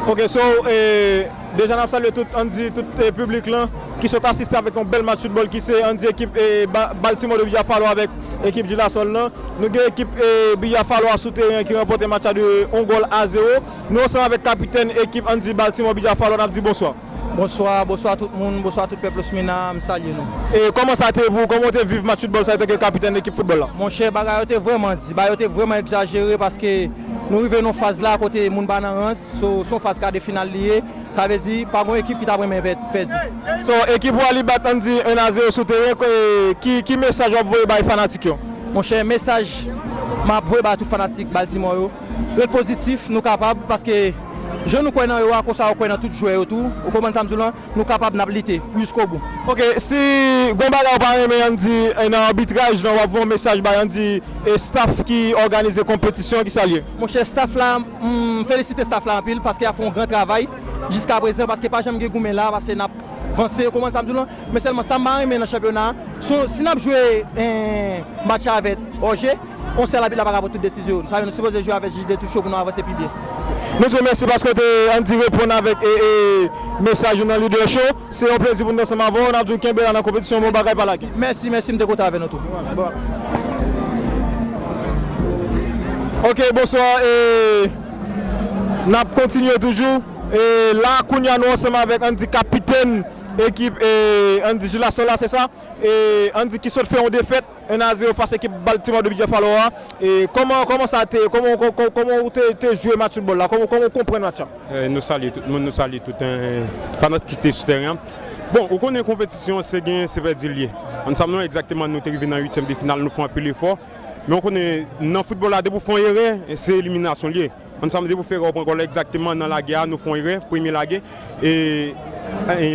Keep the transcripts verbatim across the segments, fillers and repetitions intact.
Ok, so, eh, deja n ap salye tout, ann di, tout eh, piblik lan ki sot asiste avèk yon bèl match foutbòl ki se, ann di, ekip eh, Ba- Baltimore de Buffalo avèk ekip Girasol lan. Nou gen ekip eh, Buffalo a sou teren ki ranpòte match la de yon gòl a zewo. Nou ansanm avèk kapitèn ekip, ann di, Baltimore Buffalo, n ap di bonswa. Bonswa, bonswa tout moun, bonswa tout pèp Los Mena, m salye nou. E kòman sa te pou ou? Kòman w te viv match foutbòl sa antanke kapitèn ekip foutbòl la? Monchè, bagay yo te vrèman di, bagay yo te vrèman egzajere paske nou rive nan faz la kote moun pa nan rans, so, se yon faz ka de final li ye, sa vle di pa gen ekip ki t ap renmen pè- pèdi. So, ekip ou a li bat ann di en a zewo sou teren, ko- ki, ki mesaj w ap voye bay fanatik yo? Monchè, mesaj m ap voye bay tout fanatik Baltimore yo, ret pozitif, nou kapab, paske jan nou kwè nan yo a, konsa yo kwè nan tout jwè yo tou. Ou konprann sa m di w lan? Nou kapab, n ap lite pou jiskobou. Ok, si gon bagay ou pa renmen, ann di, eh, nan abitraj lan, w ap voye yon mesaj bay, ann di, eh, staff ki òganize konpetisyon, ki sa l ye? Monchè, staff la, m felisite staff la anpil paske y ap fè yon gran travay jiska prezan, paske pa janm gen goumen la, paske n ap vanse, ou konprann sa m di w lan? Men sèlman sa m pa renmen nan chanpyona a, si, si n ap jwe eh, match avèk Òje, yon sèl abit la pa ka pran tout desizyon yo. Sa vle di nou sipoze jwe avèk jij de tout cho pou nou avanse pi byen. Nou di w mèsi paske w te, ann di, reponn avèk e, e, mesaj ou nan Leader Show. Se yon plezi pou n te ansanm avè w. N ap di w kenbe la nan konpetisyon, bon bagay, pa lage. Mèsi, mèsi, m te kontan avè nou tou. Bon. Ok, bonswa. E, n ap kontinye toujou. E, la, kounye a, nou ansanm avèk, ann di, kapitèn ekip, e, ann di, Girasol la, se sa? E, ann di, ki sot fè yon defèt en a zewo fas ekip Baltimore de Buffalo a. E kòman, kòman sa te, kòman, kò- kò- kòman ou te, te jwe match foutbòl la? Kòman, kòman ou konprann match la? Eh, nou salye tout moun, nou salye tout eh, fanatik ki te sou teren an. Bon, ou konnen konpetisyon se gen, se pèdi l ye. Ansanm nou egzakteman nou te rive nan uityèm de final, nou fè anpil efò. Men ou konnen nan foutbòl la, depi w fè yon erè, se eliminasyon l ye. Ansanm depi w fè erè, w pran gòl egzakteman nan lagè a, nou fè yon erè, premye lagè. E, e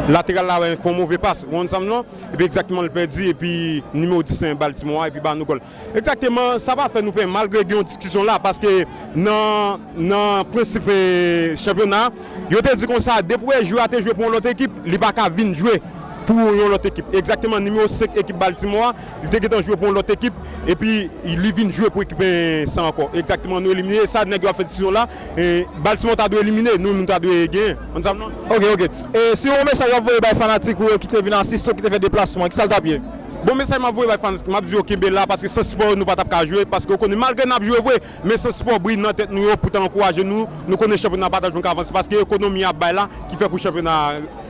lateral la fè yon move pas. Ou konn sa m non? Epi egzakteman l pèdi, epi nimewo dis Baltimore a, epi ba nou gòl. Egzakteman, sa pa fè nou pè, malgre gen yon diskisyon la, paske nan, nan prensip eh, chanpyona, yo te di konsa, depi w wè jwè a te jwe pou yon lòt ekip, li pa ka vin jwe pou yon lòt ekip. Egzakteman, nimewo senk ekip Baltimore a, li te gentan jwe pou yon lòt ekip, epi li vin jwe pou ekip eh, sa ankò. Egzakteman, nou elimine, e sa nèg yo ap fè diskisyon la, e Baltimore ta dwe elimine, nou, nou ta dwe genyen. Ou konn sa m non? Ok, ok. E si yon mesaj w ap voye bay fanatik ou yo ki te vin asiste w, ki te fè deplasman, ki sa l t ap ye? Bon, mesaj m ap voye bay fanatik, m ap di yo kenbe la, paske san sipò yo, nou pa t ap ka jwe, paske ou konnen, malgre n ap jwe vre, men san sipò bri nan tèt nou yo pou ta ankouraje nou, nou konnen chanpyona pa ta janm ka avanse, paske ekonomi ap bay la, ki fè pou chanpyona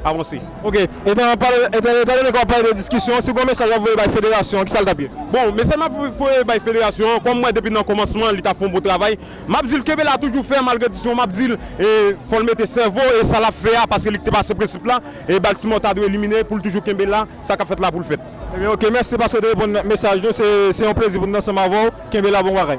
avanse. Ok, etan pale, etan, etan done ke w ap pale de diskisyon, si gon mesaj w ap voye bay federasyon an, ki sa l t ap ye? Bon, mesaj m ap voye bay federasyon an, kòm m wè depi nan kòmansman, li t ap fè yon bon travay, m ap di l kenbe la toujou fè, malgre diskisyon, m ap di l, e, fò l mete sèvo, e sa l ap fè a, paske li te pase prensip la, e Baltimore ta dwe elimine, pou l toujou kenbe la, sa k ap fèt la pou l fèt. Ebyen, ok, mèsi paske w te reponn mesaj nou, se, se yon plezi pou n ansanm avè w, kenbe la, bon bagay.